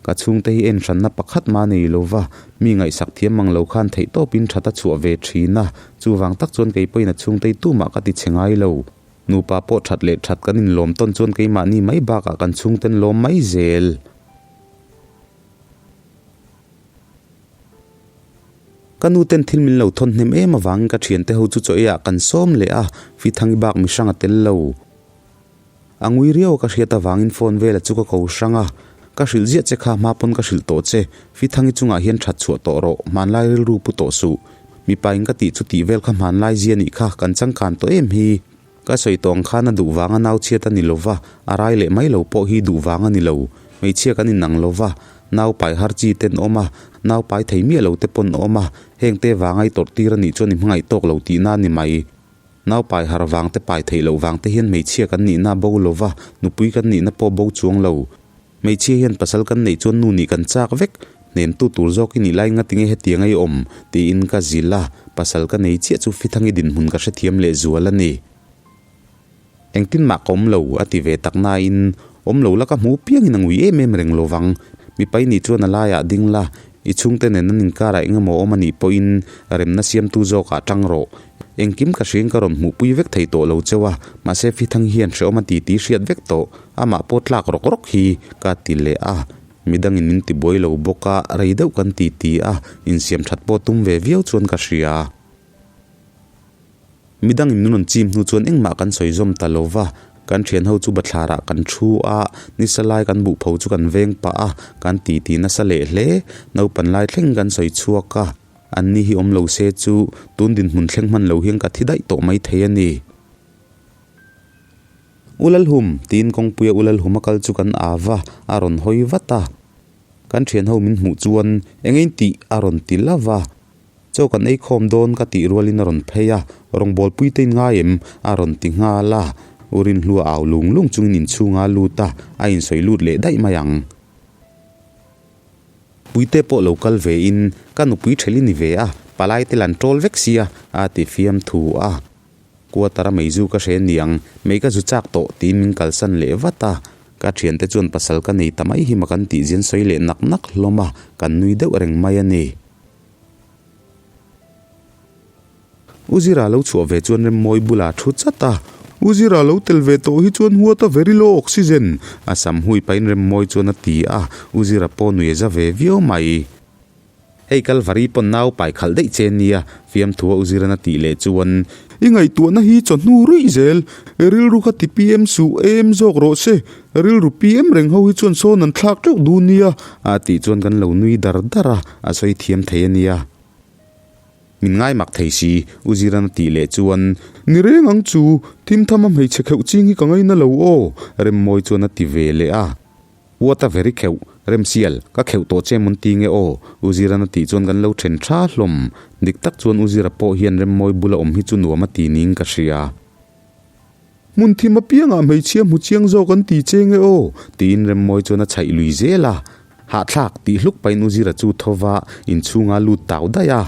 Ka chhungte hi en hranna pakhat mah nei lo va, mi ngaihsak thiam mang lo khan theih tawpin that a chhuah ve thin a, chuvang tak chuan kei pawhin a chhungte hi tumah ka ti chhe ngai lo. Nupa pawh that leh that kan inlawm tawn chuan keimahni mai bakah kan chhungten lawm mai zel. Ka nu ten thil min lo thawn hnem em avangin ka thiante ho chu chaw eiah kan sawm leh a, Fithangi bak mihrang a tel lo. A ngui riau a ka hriat avangin phone vela chu ka ko hrang a, Ka hrilh ziah che kha hma pawn ka hrilh tawh che, Fithangi chungah hian that chhuah tawh rawh, hmanlai rilru pu tawh suh. Mipa in ka tih chu tih vel kha hmanlai zia nih kha, kan changkan tawh em hi. Ka sawi tawh ang khan a duh vanga nau chhiat a ni lo va, a rai leh mai lo pawh hi duh vang a ni lo. Hmeichhia kan inang lo va, nau pai har chi ten awm a, nau pai thei miah lo te pawn awm a, heng te vanga i tawrh tir a nih chuan i hmangaih tawk lo tihna a ni mai. Nau pai har vang te pai theih loh vang te hian hmeichhia kan nihna a bo lo va, nupui kan nihna pawh bo chuang lo. Hmeichhia hian pasal kan neih chuan nu nih kan chak vek, hnemtu tur zawk i nih lai nga tinge hetiang a i awm? tiin ka zilh a, pasal ka nei chiah chu Fithangi dinhmun ka hrethiam leh zual a ni. Engtin mah ka awm lo, a ti ve tak nain, awm lo la ka hmu piangin a ngui em em reng lo vang. Mipa i nih chuan a laiah ding la, i chhungte nen an inkarah eng emaw awm a nih pawhin remna siamtu zawkah tang rawh. Engkim ka hriang ka rawn hmuhpui vek thei tawh lo cheu a, mahse Fithang hian hrehawm a ti tih hriat vek tawh, amah pawh tlak rawk rawk hi ka ti leh a. Midangin min ti buai lo bawk a, rei deuh kan ti ti a, insiam that pawh tum ve viau chuan ka hria. Midangin min rawn chim hnu chuan engmah kan sawi zawm ta lo va, kan thian ho chu bathlarah kan thu a, nisa lai kan buh pho chu kan veng pah a, kan ti ti nasa leh hle, naupan lai thleng kan sawi chhuak a. Anni hi awm lo se chu tun dinhmun thleng hman lo hian ka thi daih tawh mai thei a ni. U Lalhum, tiin kawngpuia U Lalhum a kal chu kan â va, a rawn hawi vat a. Kan thian ho min hmuh chuan eng ein tih a rawn ti la va. Chaw kan ei khawm dawn ka tih rualin a rawn phei a, rawngbawlpui te in ngai em? a rawn ti nghal a. U Rinhlua au lung lung chungin inchhunga a lut a, a insawi lut leh daih mai ang. Puite pawh lo kal ve in ka nupui ṭhel i ni ve a, palai te lan ṭawl vek sia, a ti fiam thu a. Quarter a meizu ka hre niang, mei ka zu chak tawh tiin min kalsan leh vat a. Ka ṭhiante chuan pasal ka nei ta mai hi ma kan tih zian sawi leh nak nak hlawm a, kan nui deuh reng mai a ni. U Zira lo chhuah ve chuan Remmawi bulah a thu chat a. U Zira lo tel ve tawh hi chuan huat a very low oxygen. A sam hui pahin Remmawi chuan a ti a, U Zira pawh nui a za ve viau mai. Hei Kalvari pawn nau pai khalh daih che nia, fiamthua U Zira'n a tih leh chuan. I ngaihtuahna hi chawhnu ruih zel, rilru kha ti PM suh em zawk rawh se, rilru PM reng ho hi chuan sawn an thlak teuh dun nia. A tih chuan kan lo nui dar dar a, a sawi thiam thei a nia. Min ngai mak thei si, U Ziran a tih leh chuan. Ni reng ang chu, thim tham a hmeichhe kheuh ching hi ka ngaina lo aw, Remmawi chuan a ti ve leh a. What a very kheuh, Remsial, ka kheuh tawh che mawn ti nge aw, U Ziran a tih chuan kan lo then tha hlawm. Dik tak chuan U Zira pawh hian Remmawi bula awm hi chu nuam a ti niin ka hria. Hmun thim apiangah hmeichhia hmu chiang zawk an ti che nge aw? Tiin Remmawi chuan a chhaih lui zel a. Hahthlak tih hluk pahin U Zira chu tho va inchhunga lut tau daih a.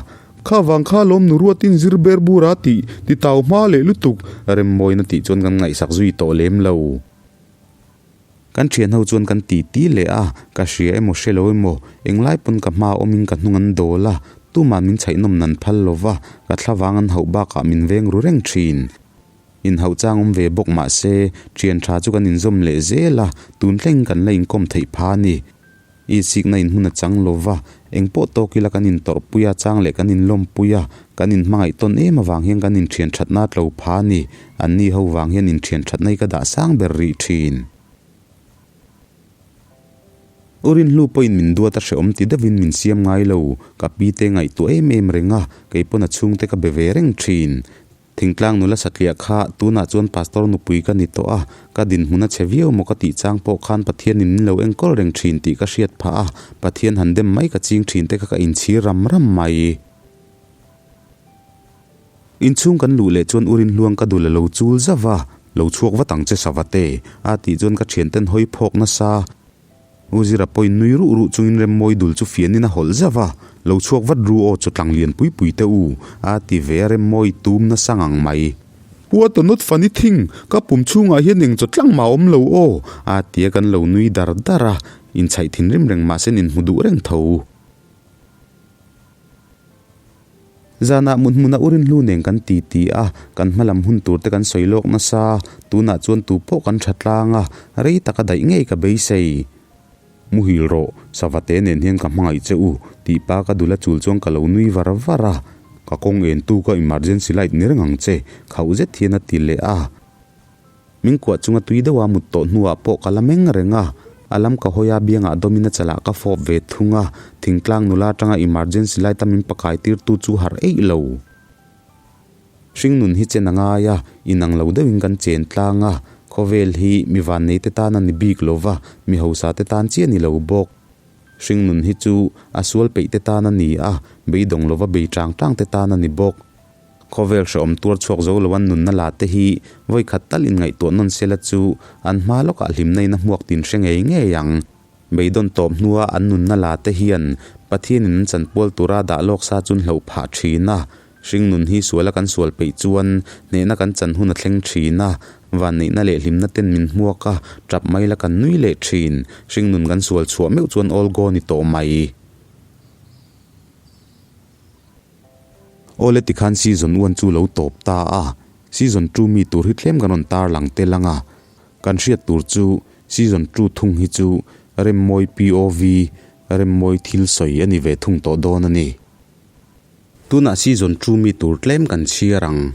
Kha vang kha lawm nu ruatin zir ber bura tih ti tau hma leh lutuk. Remmawiin a tih chuan kan ngaihsak zui tawh lem lo. Kan thian ho chuan kan ti ti leh a, ka hria emaw hre lo emaw, englai pawn ka hma awmin ka hnung an dawl a, tumah min chhaihnawm nan phal lo va, ka thlavang an hauh bakah min veng ru reng thin. Inhauh chang awm ve bawk mah se, thian tha chu kan inzawm leh zel a, tun thleng kan la inkawm theih pha a ni. I sikna in hmun a chang lo va, eng pawh tawk ila kan intawrhpui a, chang leh kan inlawmpui a, kan inhmangaih tawn em avang hian kan inthian thatna a tlo pha a ni. Anni ho vang hian inthian thatna hi ka dah sang ber rih thin. U Rinhlu pawhin min duat a hrehawm ti deuhin min siam ngai lo, ka pi te ngaihtuah em em reng a, kei pawn a chhungte ka be ve reng thin. Thingtlang nula satliah kha tunah chuan pastor nupui ka ni tawh a, ka dinhmun a chhe viau maw ka tih chang pawh khan Pathianin min lo enkawl reng thin tih ka hriat phah a, Pathian han dem mai ka ching thin te kha ka inchhir ram ram mai. Inchhung kan luh leh chuan Urin hluang ka dul a lo chul zauh a, Lo chhuak vat ang che Savate, a tih chuan ka thianten hawi phawk nasa. U Zira pawhin nui ruh ruh chungin Remmawi dul chu fianin a hawlh zauh a, Lo chhuak vat ru aw chawtlang lian pui pui te u, a ti ve a Remmawi tum nasa ngang mai. What a not funny thing, ka pum chhungah hian eng chawtlang mah a awm lo aw, a ti a kan lo nui dar dar a, inchhaih thinrim reng mahse inhmu duh reng tho. Zanah mut hmunah u Rinhlu nen kan ti ti a, kan hma lam hun tur te kan sawi lawk nasa, tunah chuan tu pawh kan tha tlang a, rei taka daih ngei ka beisei. Muhil rawh, Savate nen hian ka hmangaih che u, tih pa ka dul a chul chuan ka lo nui var var a, ka kawng en tu ka emergency light ni reng ang che, khauh zet hian a ti leh a. Min kuah chunga tui deuha mut tawh hnuah pawh ka la meng reng a, a lam ka hawi a biangah dawmin a chalah ka fawp ve thung a, thingtlang nula atanga emergency light a min pakai tirtu chu harh eih lo. Hringnun hi chen a ngai a, inang lo deuhin kan chen tlang a, khawvel hi mi vannei te tan a ni bik lo va, mi hausa te tan chiah a ni lo bawk. Hringnun hi chu a sual peih te tan a ni a, beidawng lova bei tang tang te tan a ni bawk. Khawvel hrehawm tuar chhuak zo lo an nunna la te hi vawi khat tal inngaihtuah nawn sela chu an hma lawkah hlimna in a hmuak tin hre ngei ngei ang. Beidawn tawp hnua an nunna la te hian Pathianin an chanpual tura dah lawk sa chu an hloh phah thin a. Hringnun hi suala kan sual peih chuan hnehna kan chan hun a thleng thin a, vanneihna leh hlimna ten min hmuak a, tap mai la kan nui leh thin. Hringnun kan sual chhuah meuh chuan all go ni tawh mai. Awle tikhan season one chu lo tawp ta a, season two mi tur hi tlem kan rawn tar lang tel ang a, kan hriat tur chu season two thung hi chu Remmawi POV, Remmawi thil sawi a ni ve thung tawh dawn a ni. Tunah season two mi tur tlem kan chhiar ang.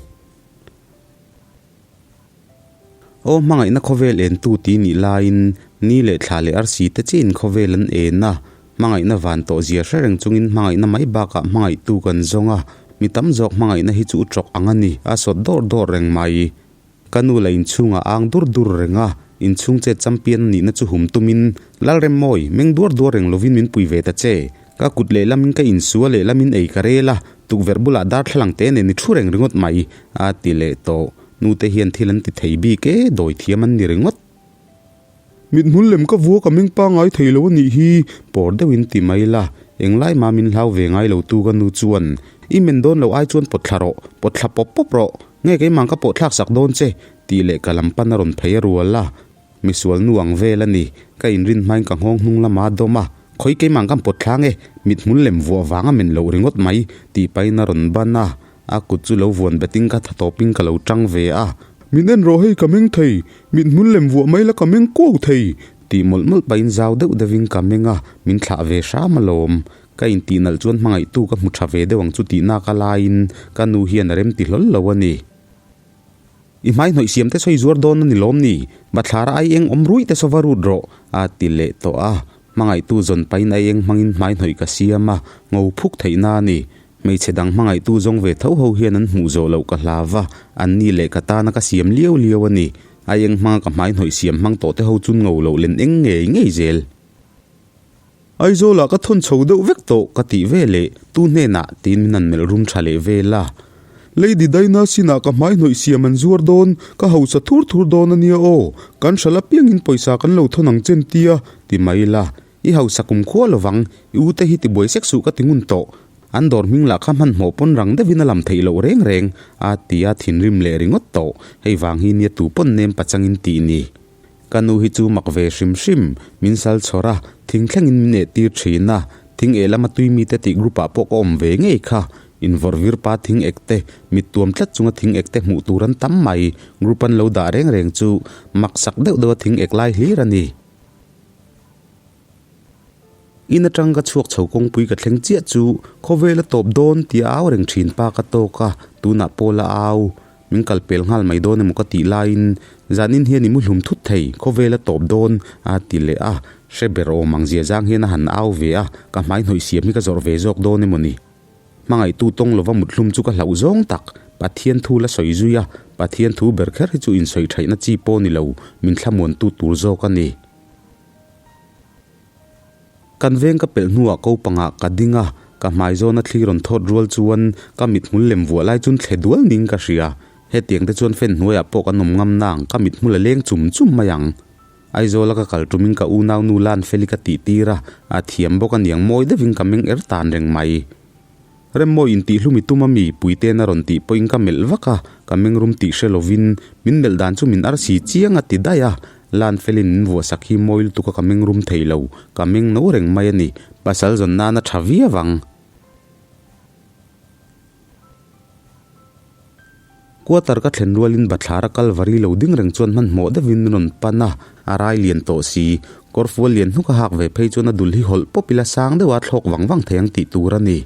Aw hmangaihna khawvel entu ti nih laiin ni leh thla leh arsi te chiahin khawvel an en a, hmangaihna van tawh zia hre reng chungin hmangaihna mai bakah hmangaihtu kan zawng a, mi tam zawk hmangaihna hi chu u tawk ang a ni, a sawt dawr dawr reng mai. Ka nu lah inchhungah a ang dur dur reng a, inchhung chet champion a nihna chu hum tumin, Lalremmawi, meng duar duar reng lovin min pui ve ta che. Ka kut lehlamin ka insua lehlamin ei ka rel a, tukverh bulah darthlalang te nen i thu reng ringawt mai, a ti leh tawh. Nute hian thil an ti thei bik e, dawi thiam an ni ringawt. Mithmul lem ka vua ka meng pangai thei lo a nih hi, pawr deuhin ti mai la, englai mah min hlau ve ngai lo tu ka nu chuan, I men dawn lo ai chuan pawt thla rawh, pawt thla pawp pawp rawh, nge keimah ka pawh thlak sak dawn che, tih leh ka lam pan a rawn phei a rual a. Misual nu ang vel a ni, ka inrin hmain ka nghawng hnung lama a dawm a, khawi keimah kan pawt thlang e, mithmul lem vuah vanga men loh ringawt mai, tih pahin a rawn ban a. A kut chu lo vuan betin ka tha tawpin ka lo tang ve a. Min en rawh hei ka meng thei, mithmul lem vuah mai la ka meng kuau thei, tih mawlh mawlh pahin zau deuh deuhin ka meng a, min thlah ve hram alawm. Ka intih nalh chuan hmangaihtu ka hmu tha ve deuh ang chu tih nak a laiin ka nu hian a rem ti hlawl lo a ni. I hmai hnawih siam te sawi zuar dawn a ni lawm ni? Bathlara ai eng awm ruih te saw va rut rawh, a ti leh tawh a. Hmangaihtu zawn pahin ai eng hmangin hmai hnawih ka siam a, ngo phuk theihna a ni. Hmeichhe dang hmangaihtu zawng ve tho ho hian an hmuh zawh loh ka hlau va, an ni leh ka tana ka siam liau liau a ni. A eng hmanga ka hmai hnawih siam hmang tawh te ho chu ngo loh len eng ngei ngei zel. Aizawlah ka thawn chho deuh vek tawh ka tih ve leh tu hnenah tiin min han melh rum tha leh vel a. Lady Daina sinah ka hmai hnawih siam an zuar dawn, ka hausa thur thur dawn a nia aw, kan hralh apiangin pawisa kan lo thawn ang chen tia ti mai la. I hausa kum khua lovang, i ute hi tibuai sek suh ka ti ngun tawh. An dawr hming lah kha hmanhmawh pawn rang deuhin a lam theih loh reng reng a ti a thinrim leh ringawt tawh. Hei vang hi nia tu pawn nem pachangin tih ni. Ka nu hi chu mak ve hrim hrim, min sal chhawr a, thing thlengin min eh tir thin a, thing eh lama tui mite tih group ah pawh ka awm ve ngei kha. Invawrh vir pa thing ek te, mit tuam tlat chunga thing ek te hmuh tur an tam mai. Group an lo dah reng reng chu mak sak deuh deuh a thing ek lai hlir a ni. In atang ka chhuak chho kawngpui ka thleng chiah chu khawvel a tawp dawn tih a au reng thin pa ka tawk a, tunah pawh la au. Min kal pel nghal mai dawn emaw ka tih laiin zanin hian i muhlum thut thei, khawvel a tawp dawn a ti leh a, hre ber awm ang zia zang hian a han au ve a, ka hmai hnawih siam hi ka zawrh ve zawk dawn emaw ni. Hmangaihtu tawng lova muthlum chu ka hlauh zawng tak, Pathian thu la sawi zui a, Pathian thu ber kher hi chu insawi thaihna chi pawh ni lo, min thlamuantu tur zawk a ni. Kan veng ka pelh hnuah ko pangah ka ding a, ka hmai zawna thli rawn thawt rual chuan ka mithmul lem vuah lai chuan thle dual ning ka hria. Hetiang te chuan fan hnuaiah pawh kan awm ngam nang, ka mithmul a leng chum chum mai ang. Aizawla ka kal tumin ka unau nu lan feli ka tih tir a, a thiam bawk aniang mawi deuhin ka meng er tan reng mai. Remmawi intihhlum i tum a mi, Puite'n a rawn tih pawhin ka melh vak a, ka mengrum tih hre lovin min melh dan chu min arsi chiang a ti daih a, Lan felin min vuahsak hi mawi lutuk a ka mengrum thei lo, ka meng no reng mai a ni, pasal zawn nan a tha viau ang. Quarter ka thlen rualin bathlar a Kalvari lo ding reng chuan hmanhmawh deuhin min rawn pan a, a rai lian tawh si, kawrfual lian hnuk a hak ve phei chuan a dul hi hawlh pawp ila sang deuha thlawk vang vang thei ang tih tur a ni.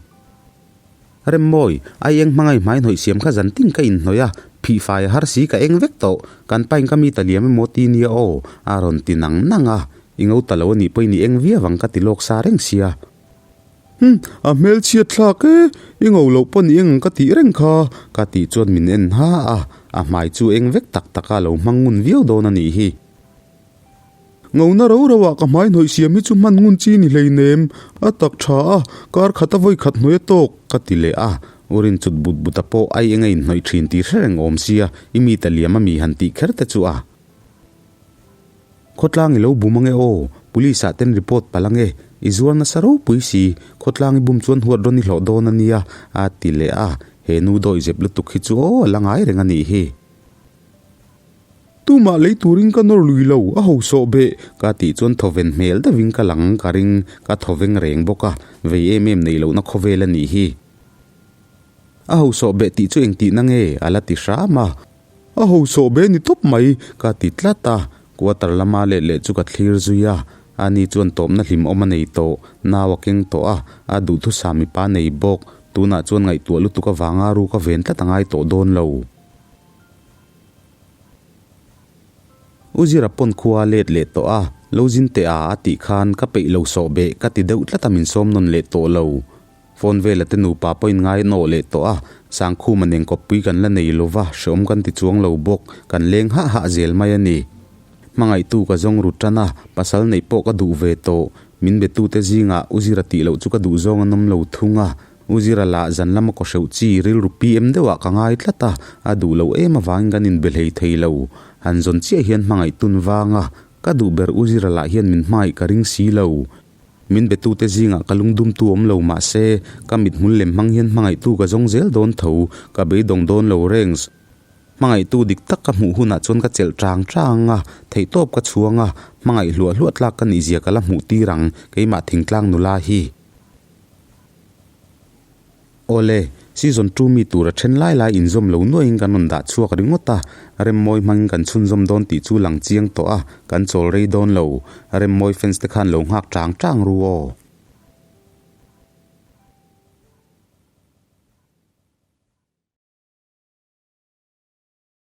Remmawi, ai eng hmangaih hmai hnawih siam kha zan tin ka inhnawih a, phih fai a har si ka eng vek tawh, kan pain ka mi ta liam emaw ti nia aw, a rawn ti nang nang a, i ngo ta lo a nih pawhin i eng viau ang ka ti lawk sa reng sia. Hm, a hmelchhiat thlak e, i ngo loh pawh ni eng ang ka tih reng kha, ka tih chuan min en ha a, a hmai chu eng vek tak tak a lo hmang ngun viau dawn a nih hi. Ngona ro ro ah ka hmai hnawih siam hi chu hman ngun chi ni hleinem, a tak tha a, kar khat a vawi khat hnawih a tawk, ka ti leh a, Urin chut but but a pawh ai eng a inhnawih thin tih hre reng awm sia, i mi ta liam a mi han tih kher te chu a. Khawtlang i lo bum ange aw, Police ah ten report palh ange, i zuar nasa ropui si, khawtlang i bum chuan huat rawn i hlawh dawn a nia, a ti leh a, he nu dawi zep lutuk hi chu aw a la ngai reng a nih hi. Tumah lei turin ka nawr lui lo, a ho sawh beh, ka tih chuan thawven hmel deuhin ka lang ka ring, ka thawveng reng bawk a, vei em em neih lohna khawvel a nih hi. A ho sawh beh tih chu engtihna nge? a la ti hram a. A ho sawh beh ni tawp mai, ka ti tlat a, quarter lama let leh chu ka thlir zui a, ani chuan tawpna hlimawm a nei tawh, nau a keng tawh a, a duhthusam mipa nei bawk, tunah chuan ngaihtuah lutuk avanga ru ka ven tlat a ngai tawh dawn lo. U Zira pawn khua a let leh tawh a, lo zin teh a a tih khan ka peih lo sawh beh ka ti deuh tlat a min sawm nawn leh tawh lo. Phone vela te nupa pawhin ngai an awh leh tawh a, Sangkhuma nen kawppui kan la nei lo va, hreawm kan ti chuang lo bawk, kan leng hah hah zel mai a ni. Hmangaihtu ka zawng ru tan a, pasal neih pawh ka duh ve tawh, min betute zingah U Zira tih loh chu ka duh zawng an awm lo thung a, U Zira lah zan lama kaw hreuh chi rilru PM deuhah ka ngai tlat a, a duh loh em avangin kan inbe hlei thei lo. Han zawn chiah hian hmangaih tun vang a, ka duh ber U Zira lah hian min hmangaih ka ring si lo. Min betute zingah ka lungdumtu awm lo mah se, ka mithmul lem hmang hian hmangaihtu ka zawng zel dawn tho, ka beidawng dawn lo rengs. Hmangaihtu dik tak ka hmuh hunah chuan ka chelh chang chang a, theihtawp ka chhuang a, hmangaih hluah hluah tlak ka nihzia ka la hmuh tir ang, keimah thingtlang nula hi. Awle, season 2 mi tura then lai lai inzawm lo nuaiin kan rawn dah chhuak ringawt a, Remmawi hmangin kan chhunzawm dawn tih chu lang chiang tawh a, kan chawl rei dawn lo. Remmawi fans te khan lo nghak chang chang ru aw.